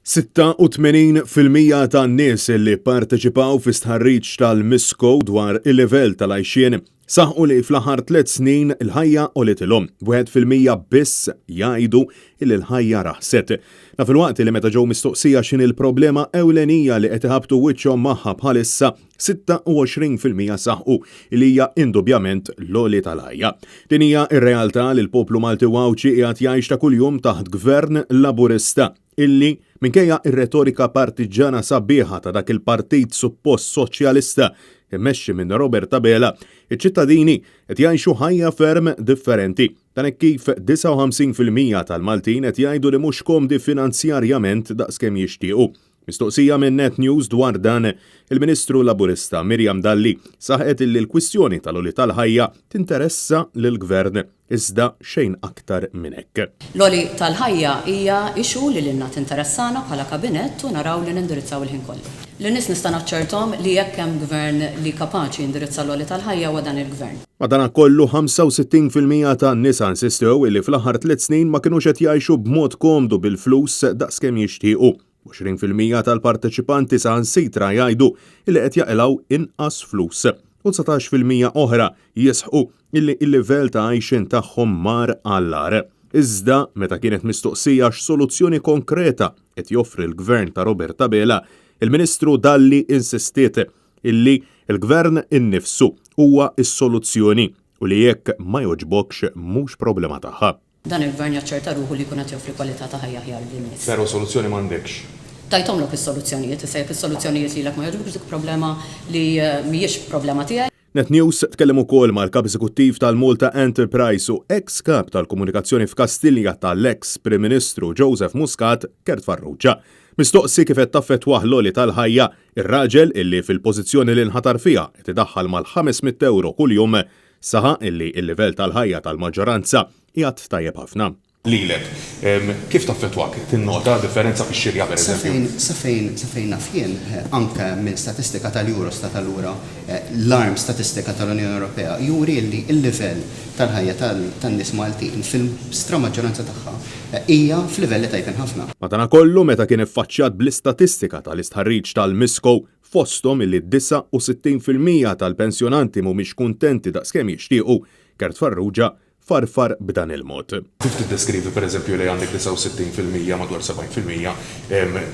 86% tan-nies li pparteċipaw fi stħarriġ tal-Misco dwar il-livell tal-għajxien saħqu li fl-aħħar tliet snin il-ħajja għolitilhom, b'1% biss jgħidu li l-ħajja raħset. Dan filwaqt li meta ġew mistoqsija x'inhi l-problema ewlenija li qed iħabbtu wiċċhom magħha bħalissa, 26% saħqu li hija indubjament l-għoli tal-ħajja. Din hija r-realtà li l-poplu Malti u Għawdxi qiegħed jgħix ta' kuljum taħt Gvern Laburista illi, minkejja r-retorika partiġġana sabiħa ta' dak il-partit suppost soċjalista immexxi minn Robert Abela, iċ-ċittadini qed jgħixu ħajja ferm differenti. Dan hekk kif 59% tal-Maltin qed jgħidu li mhux komdi finanzjarjament daqskemm jixtiequ. Mistoqsija minn Net News dwar dan, il-Ministru Laburista Miriam Dalli saħqet illi l-kwistjoni tal-għoli tal-ħajja tinteressa lill-Gvern, iżda xejn aktar minn hekk. L-għoli tal-ħajja hija issue li lilna tinteressana bħala Kabinett u naraw li nindirizzaw il-ħin kollu. Lin-nies nista' naċċerthom li jekk hemm Gvern li kapaċi jindirizza l-għoli tal-ħajja huwa dan il-Gvern. Madanakollu, 65% tan-nisa insistew illi fl-aħħar tliet snin ma kinux qed jgħixu b'mod komdu bil-flus daqskemm jixtiequ. 20% tal-parteċipanti saħansitra jgħidu li qed jaqilgħu inqas flus u 19% oħra jisħqu illi l-livell ta' għajxien tagħhom mar għall-agħar. Iżda, meta kienet mistoqsija x'soluzzjoni konkreta qed joffri l-Gvern ta' Robert Abela, il-Ministru Dalli insistiet illi l-Gvern innifsu huwa s-soluzzjoni u li jekk ma jogħġbokx mhux problema tagħha. Dan il-Gvern jaċċerta ruħu li jkun qed joffri kwalità ta' ħajja aħjar lin-nies. Però soluzzjoni m'għandekx. Tajthomlok is-soluzzjonijiet, issa jekk is-soluzzjonijiet lilek ma jogħġbukx dik problema li mhijiex problema tiegħi. Net News tkellem ukoll mal-Kap Eżekuttiv tal-Malta Enterprise u eks Kap tal-Komunikazzjoni f'Kastilja tal-eks Prim Ministru Joseph Muscat, Kurt Farrugia. Mistoqsi kif qed taffettwah l-għoli tal-ħajja, ir-raġel illi fil-pożizzjoni li nħatar fiha qed idaħħal mal-500 ewro kuljum, Saħaq illi l-livell tal-ħajja tal-maġġoranza qiegħed tajjeb ħafna. Lilek, kif taffettwak? Tinnota differenza fix-xirja pereżempju? Sa fejn, sa fejn naf jien, anke minn statistika tal-Eurostat allura l-arm statistika tal-Unjoni Ewropea juri li l-livell tal-ħajja tan-nies Maltin fil-stramaġġoranza tagħha hija f'livelli tajbin ħafna. Madanakollu, meta kien iffaċċjat bl-istatistika tal-istħarriġ tal-Misco, fosthom illi 69% tal-pensjonanti mhumiex kuntenti daqskemm jixtiequ, Kurt Farrugia farfar b'dan il-mod. Kif tiddeskrivi pereżempju li għandek 69%, madwar 70%,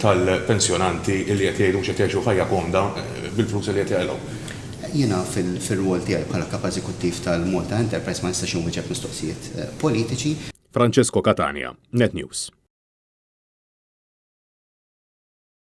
tal-pensjonanti li qed jgħidu mhux qed jgħixu ħajja komda bil-flus li qed jaqilgħu? Jiena fir-rwol tiegħi bħala Kap Eżekuttiv tal-Malta Enterprise ma nistax inwieġeb mistoqsijiet politiċi. Francesco Catania, Net News.